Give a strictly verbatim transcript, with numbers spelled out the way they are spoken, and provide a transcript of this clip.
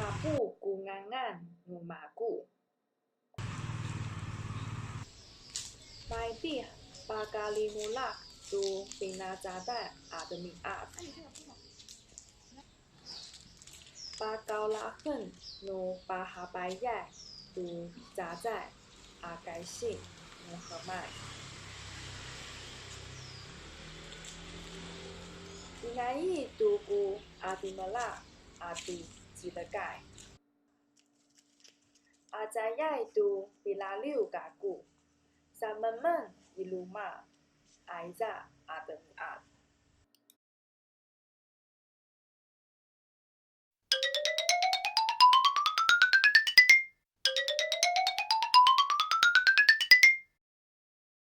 Apu ku ngangan nu maku. Maydih pakalimulak tu pinacaday a demiad. Pakaulahen nu pahabayay tu cacay a kaysing nu hemay. Pingayi tu ku adimela a picidekay. A cayay tu pilaliw kaku, samemen i luma, ayza a demiad.